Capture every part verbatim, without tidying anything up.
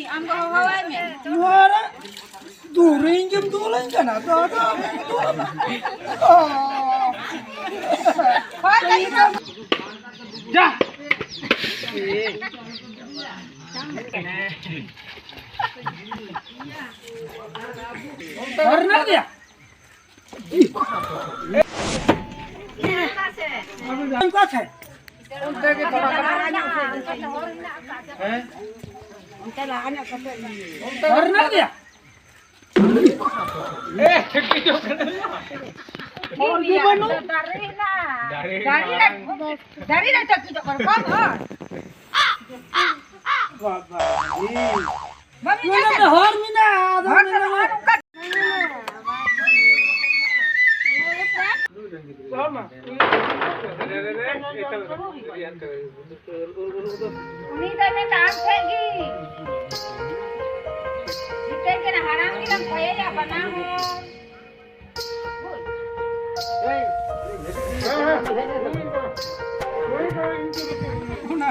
ᱟᱢ ᱫᱚ ᱦᱚᱦᱚᱣᱟᱭ ᱢᱮ᱾ ᱱᱚᱣᱟ ᱨᱮ ᱫᱩᱨᱤᱧ ᱜᱮᱢ ᱫᱩᱞᱟᱹᱧ ᱠᱟᱱᱟ, ᱫᱚ ᱟᱫᱚ ᱟᱢ ᱜᱮᱢ ᱫᱩᱞᱟᱹᱧ ᱠᱟᱱᱟ᱾ ᱚ᱾ ᱦᱳᱭ, ᱞᱟᱹᱜᱤᱫ ᱫᱚ᱾ ᱡᱟ᱾ ᱦᱚᱨ ᱢᱮᱱᱟᱜ ᱜᱮᱭᱟ᱾ ᱚᱱᱠᱟ ᱥᱮ? ᱚᱱᱛᱮ ᱜᱮ ᱛᱷᱚᱲᱟ ᱜᱟᱱ᱾ ᱦᱮᱸ? ᱚᱱᱛᱮ ᱞᱟᱦᱟ ᱧᱚᱜ ᱠᱟᱛᱮ᱾ ᱦᱚᱨ ᱢᱮᱱᱟᱜ ᱜᱮᱭᱟ? ᱮ, ᱴᱷᱤᱠ ᱜᱮ ᱪᱚ᱾ ᱦᱚᱨ ᱜᱮ ᱵᱟᱹᱱᱩᱜ᱾ ᱫᱟᱨᱮ ᱦᱮᱱᱟᱜᱼᱟ᱾ ᱫᱟᱨᱮ ᱫᱟᱨᱮ ᱦᱮᱱᱟᱜᱼᱟ᱾ ᱨᱮ, ᱫᱟᱨᱮ ᱨᱮ ᱪᱟᱹᱠᱤ ᱫᱚ ᱠᱚᱢ ᱦᱚᱲ᱾ ᱵᱟᱵᱟ ᱨᱮ᱾ ᱵᱟᱢ ᱱᱚᱰᱮ ᱧᱮᱧᱮᱞ ᱫᱚ ᱠᱟᱱᱟ? ᱦᱚᱨ ᱢᱮᱱᱟᱜᱼᱟ, ᱟᱫᱚ ᱦᱚᱨ ᱢᱮᱱᱟᱜᱼᱟ᱾ ᱢᱮᱱᱟᱜᱼᱟ, ᱱᱚᱝᱠᱟ᱾ ᱩᱱᱤ ᱫᱚᱭ ᱢᱮᱱᱫᱟ ᱟᱢ ᱴᱷᱮᱡ ᱜᱮ᱾ ᱢᱤᱫᱴᱮᱡ ᱜᱮ ᱦᱟᱲᱟᱢ ᱜᱮᱞᱟᱝ ᱠᱚᱭᱮᱭᱟ ᱵᱟᱱᱟ ᱦᱚᱲ᱾ ᱚᱱᱟ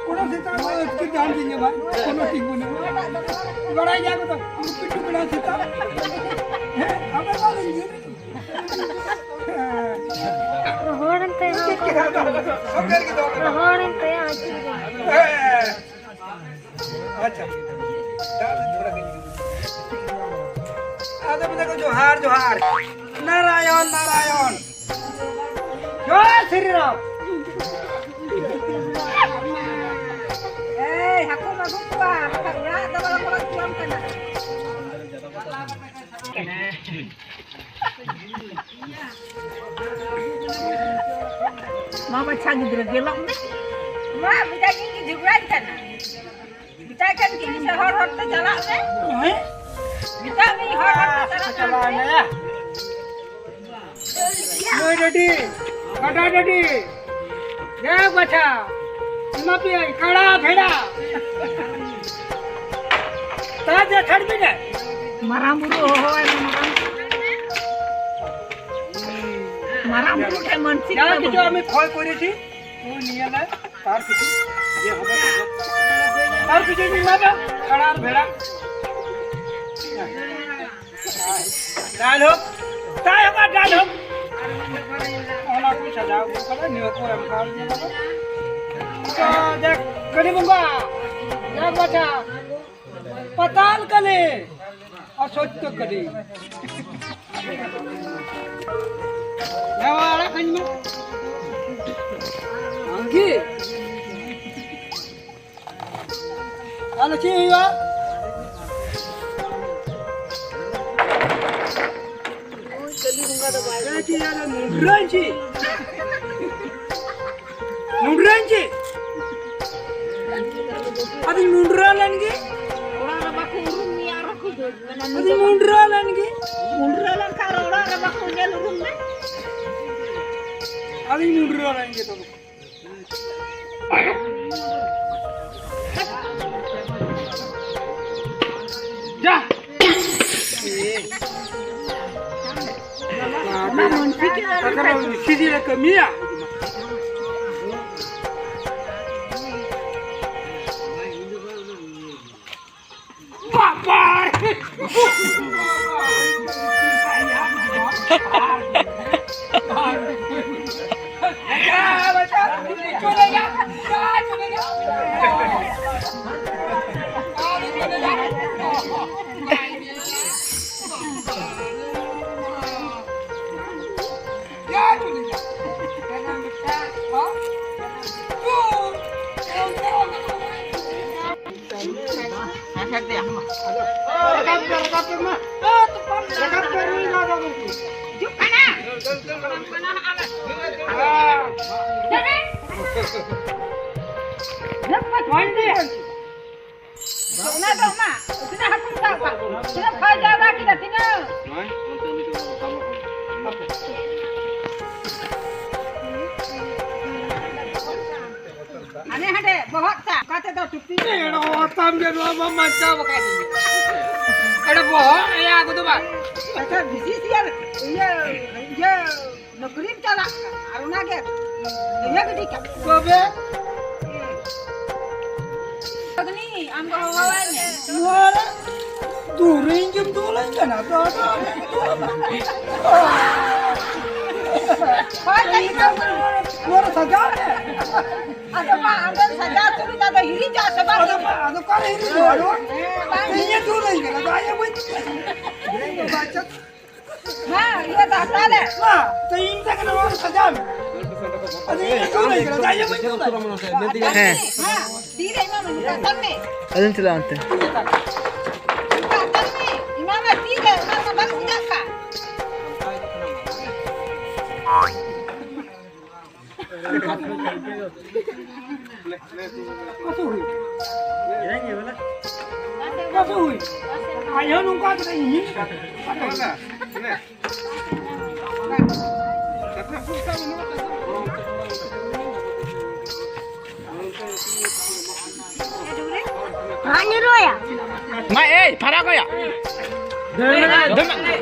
ᱠᱚᱲᱟ ᱥᱮᱛᱟ ᱫᱚ ᱟᱹᱛᱠᱤᱨ ᱡᱟᱦᱟᱱ ᱜᱮ ᱧᱟᱢᱟ, ᱠᱳᱱᱳ ᱴᱷᱤᱠ ᱵᱟᱹᱱᱩᱜᱼᱟ᱾ ᱵᱟᱲᱟᱭ ᱜᱮᱭᱟ ᱠᱚ ᱛᱚ, ᱩᱱᱠᱩ ᱯᱤᱴᱩ ᱠᱚᱲᱟ ᱥᱮᱛᱟ᱾ ᱦᱮᱸ, ᱟᱯᱮ ᱵᱟᱝ ᱞᱟᱹᱜᱤᱫ᱾ ᱨᱚᱦᱚᱲᱮᱱ ᱛᱟᱭᱟ᱾ ᱪᱮᱫ ᱠᱮᱫᱟ ᱟᱫᱚ? ᱥᱚᱨᱠᱟᱨ ᱜᱮ ᱫᱚᱦᱚ ᱠᱟᱫᱟ᱾ ᱨᱚᱦᱚᱲᱮᱱ ᱛᱟᱭᱟ, ᱟᱹᱛᱠᱤᱨ ᱜᱮ᱾ ᱦᱮᱸ᱾ ᱟᱪᱪᱷᱟ᱾ ᱫᱟᱜ ᱞᱤᱧ ᱛᱷᱚᱲᱟ ᱜᱟᱱ ᱧᱩ᱾ ᱟᱫᱚ ᱢᱮᱱᱟ ᱠᱚ, "ᱡᱚᱦᱟᱨ, ᱡᱚᱦᱟᱨ᱾ ᱱᱟᱨᱟᱭᱚᱱ, ᱱᱟᱨᱟᱭᱚᱱ᱾ ᱡᱚᱭ ᱥᱨᱤ ᱨᱟᱢ᱾" ᱮᱭ, ᱦᱟᱹᱠᱩᱢ ᱟᱹᱜᱩ ᱠᱚᱣᱟ, ᱵᱟᱠᱷᱟᱱ ᱚᱲᱟᱜ ᱫᱚ ᱵᱟᱞᱮ ᱵᱚᱞᱚ ᱦᱚᱪᱚᱣᱟᱢ ᱠᱟᱱᱟ᱾ ᱢᱟ ᱵᱟᱪᱷᱟ ᱜᱤᱫᱽᱨᱟᱹ ᱜᱮᱞᱚᱜ ᱢᱮ᱾ ᱢᱟ ᱢᱮᱛᱟᱭ ᱠᱟᱱ ᱜᱤᱧ ᱡᱷᱚᱜᱽᱲᱟᱭ ᱠᱟᱱᱟ᱾ ᱢᱮᱛᱟᱭ ᱠᱟᱱ ᱜᱤᱧ ᱥᱮ ᱦᱚᱲ ᱦᱚᱲ ᱛᱮ ᱪᱟᱞᱟᱜ ᱢᱮ᱾ ᱦᱮᱸ? ᱢᱮᱛᱟᱭ ᱢᱮ ᱦᱚᱲ ᱦᱚᱲ ᱛᱮ ᱪᱟᱞᱟᱜ ᱠᱟᱱ ᱪᱟᱞᱟᱣ ᱢᱮ᱾ ᱮᱱᱟᱭᱟ᱾ ᱜᱟᱹᱭ ᱰᱟᱹᱰᱤ, ᱠᱟᱰᱟ ᱰᱟᱹᱰᱤ, ᱡᱮ ᱵᱟᱪᱷᱟ, ᱮᱢᱟ ᱯᱮᱭᱟᱹᱧ ᱠᱟᱲᱟ ᱵᱷᱮᱲᱟ᱾ ᱛᱟ ᱡᱮ ᱪᱷᱟᱲ ᱵᱤᱱ᱾ ᱢᱟᱨᱟᱝ ᱵᱩᱨᱩ ᱦᱚᱦᱚᱣᱟᱭ ᱢᱮ, ᱢᱟᱨᱟᱝ ᱵᱩᱨᱩ᱾ ᱢᱟᱨᱟᱝ ᱵᱩᱨᱩ ᱴᱷᱮᱱ ᱢᱟᱹᱱᱥᱤᱠ ᱡᱟᱦᱟᱸ ᱠᱚ ᱠᱤᱪᱷᱩ ᱵᱟᱹᱱᱩᱜ᱾ ᱟᱢᱤ ᱠᱷᱚᱭ ᱠᱚᱨᱮ ᱛᱷᱤ, ᱩᱱᱤ ᱧᱮᱞᱟ᱾ ᱛᱟᱨ ᱠᱤᱪᱷᱩ ᱤᱭᱟᱹ ᱦᱚᱵᱮ ᱛᱟᱨ ᱠᱤᱪᱷᱩ ᱤᱧ ᱮᱢᱟᱫᱟ, ᱠᱟᱲᱟ ᱟᱨ ᱵᱷᱮᱲᱟ᱾ ᱰᱟᱭᱞᱚᱜ, ᱛᱟᱭ ᱦᱚᱸ ᱰᱟᱭᱞᱚᱜ᱾ ᱚᱱᱟ ᱠᱚ ᱥᱟᱡᱟᱣ ᱟᱹᱜᱩ ᱠᱟᱫᱟ, ᱱᱤᱭᱟᱹ ᱠᱚ ᱮᱢ ᱠᱟᱣᱫᱤᱧᱟ ᱵᱟᱵᱟ᱾ ᱛᱚ, ᱡᱟᱠ, ᱜᱟᱹᱰᱤ ᱵᱚᱸᱜᱟ, ᱡᱟᱠ ᱵᱟᱪᱷᱟ, ᱯᱟᱛᱟᱞ ᱠᱟᱞᱮ, ᱚᱥᱚᱛᱭᱚ ᱠᱟᱞᱮ᱾ ᱱᱟᱣᱟ ᱟᱲᱟᱜ ᱠᱟᱹᱧ ᱢᱮ᱾ ᱟᱢᱜᱮ? ᱟᱫᱚ ᱪᱮᱫ ᱦᱩᱭᱩᱜᱼᱟ? ᱪᱮᱫ ᱟᱫᱚ ᱢᱩᱰᱨᱟᱹᱧ ᱪᱮᱫ? ᱢᱩᱰᱨᱟᱹᱧ ᱪᱮᱫ? ᱟᱫᱚᱧ ᱢᱩᱰᱨᱟᱹ ᱞᱮᱱ ᱜᱮ᱾ ᱚᱲᱟᱜ ᱨᱮ ᱵᱟᱠᱚ ᱩᱨᱩᱢ ᱢᱮᱭᱟ, ᱟᱨᱦᱚᱸ ᱠᱚ ᱫᱟᱹᱲ ᱠᱟᱱᱟ᱾ ᱟᱫᱚᱧ ᱢᱩᱰᱨᱟᱹ ᱞᱮᱱ ᱜᱮ᱾ ᱢᱩᱰᱨᱟᱹ ᱞᱮᱱᱠᱷᱟᱱ ᱚᱲᱟᱜ ᱨᱮ ᱵᱟᱠᱚ ᱧᱮᱞ ᱩᱨᱩᱢ ᱢᱮ᱾ ᱟᱫᱚᱧ ᱢᱩᱰᱨᱟᱹ ᱞᱮᱱ ᱜᱮ ᱛᱚᱵᱮ᱾ ᱡᱟ᱾ ᱚᱱᱟ ᱢᱟᱹᱱᱥᱤ ᱪᱮᱫ ᱨᱮ ᱟᱨ ᱢᱤᱫᱴᱟᱝ ᱥᱤᱫᱷᱤ ᱨᱮ ᱠᱟᱹᱢᱤᱭᱟ᱾ ᱵᱟᱵᱟ ᱨᱮ! ᱨᱟᱠᱟᱵ ᱯᱮ, ᱨᱟᱠᱟᱵ ᱯᱮ ᱢᱟ᱾ ᱨᱟᱠᱟᱵ ᱯᱮ, ᱨᱩᱭ ᱫᱟ, ᱫᱟ, ᱫᱟ᱾ ᱦᱤᱡᱩᱜ ᱠᱟᱱᱟ᱾ ᱚᱱᱟ ᱫᱚ ᱢᱟ, ᱛᱤᱱᱟᱹᱜ ᱦᱟᱹᱠᱩᱢ ᱥᱟᱵ ᱠᱟᱜ? ᱛᱤᱱᱟᱹᱜ ᱯᱷᱟᱭ ᱡᱟᱣᱨᱟ ᱠᱮᱫᱟ, ᱛᱤᱱᱟᱹᱜ? ᱦᱟᱱᱮ ᱦᱟᱸᱰᱮ ᱵᱚᱦᱚᱜ ᱥᱟᱵ, ᱚᱠᱟ ᱛᱮᱫᱚ ᱴᱩᱯᱤ᱾ ᱮᱲᱚ ᱛᱟᱢ ᱜᱮ ᱱᱚᱣᱟ ᱢᱟ ᱵᱟᱧᱪᱟᱣ ᱟᱠᱟᱫ ᱤᱧ᱾ ᱮᱲᱚ ᱵᱚᱦᱚᱜ ᱮᱭᱟ ᱠᱚᱫᱚ ᱵᱟᱝ᱾ ᱟᱪᱪᱷᱟ, ᱵᱤᱥᱤ ᱥᱤᱭᱟᱨ, ᱤᱭᱟᱹ, ᱤᱭᱟᱹ, ᱱᱚᱠᱨᱤᱢ ᱪᱟᱞᱟᱜ ᱠᱟᱱᱟ, ᱟᱨ ᱚᱱᱟ ᱜᱮ ᱤᱭᱟᱹ ᱜᱤᱰᱤ ᱠᱟᱜ᱾ ᱛᱚᱵᱮ ᱱᱚᱣᱟ ᱨᱮ ᱫᱩᱨᱤᱧ ᱜᱮᱢ ᱫᱩᱞᱟᱹᱧ ᱠᱟᱱᱟ, ᱫᱚ, ᱫᱚ, ᱫᱚ᱾ ᱱᱚᱣᱟ ᱨᱮ ᱥᱟᱡᱟᱣ ᱢᱮ᱾ ᱟᱫᱚ ᱢᱟ, ᱟᱫᱚ ᱥᱟᱡᱟᱣ ᱛᱩᱞᱩᱡ ᱟᱫᱚ ᱦᱤᱨᱤᱡᱚᱜᱼᱟ ᱥᱮ ᱵᱟᱝ? ᱟᱫᱚ ᱢᱟ, ᱟᱫᱚ ᱚᱠᱟᱨᱮ ᱦᱤᱨᱤᱡᱚᱜᱼᱟ? ᱟᱫᱚ ᱦᱮᱸ, ᱵᱟᱝ᱾ ᱤᱧᱮ ᱫᱩᱞᱟᱹᱧ ᱠᱟᱱᱟ, ᱫᱚ ᱟᱭᱳ ᱵᱟᱹᱧ ᱫᱩᱞᱟᱹᱧ ᱠᱟᱱᱟ᱾ ᱦᱮᱸ, ᱤᱭᱟᱹ ᱫᱚ ᱦᱟᱛᱟᱣ ᱞᱮ᱾ ᱢᱟ, ᱛᱚ ᱤᱧ ᱛᱮᱜᱮ ᱱᱚᱣᱟ ᱥᱟᱡᱟᱣ ᱢᱮ᱾ ᱟᱫᱚ ᱤᱧ ᱫᱚ ᱫᱩᱞᱟᱹᱧ ᱠᱟᱱᱟ, ᱟᱫᱚ ᱟᱭᱳ ᱵᱟᱹᱧ ᱫᱩᱞᱟᱹᱧ ᱠᱟᱱᱟ᱾ ᱦᱮᱸ᱾ ᱦᱮᱸ, ᱛᱤᱨᱮ ᱮᱢᱟᱢᱟᱹᱧ, ᱦᱟᱛᱟᱣ ᱢᱮ᱾ ᱟᱫᱚᱧ ᱪᱟᱞᱟᱜᱼᱟ ᱚᱱᱛᱮ᱾ ᱦᱟᱛᱟᱣ ᱢᱮ, ᱮᱢᱟᱢᱟ ᱛᱤᱨᱮ, ᱚᱱᱟ ᱢᱟ ᱵᱟᱝ ᱵᱩᱡᱷᱟᱹᱜ ᱠᱟᱱ᱾ ᱚᱠᱟ ᱥᱮᱫ ᱦᱩᱭ? ᱚᱠᱟ ᱥᱮᱫ ᱦᱩᱭ? ᱟᱡ ᱦᱚᱸ ᱱᱚᱝᱠᱟ ᱠᱟᱛᱮ ᱤᱧ ᱦᱟᱸᱜ ᱧᱩᱨᱩ ᱟᱭᱟ᱾ ᱢᱟ ᱮᱭ, ᱯᱷᱟᱨᱟᱠ ᱚᱭᱟ᱾ ᱫᱟᱹᱲ ᱢᱮ᱾ ᱫᱟᱹᱲ ᱢᱮ᱾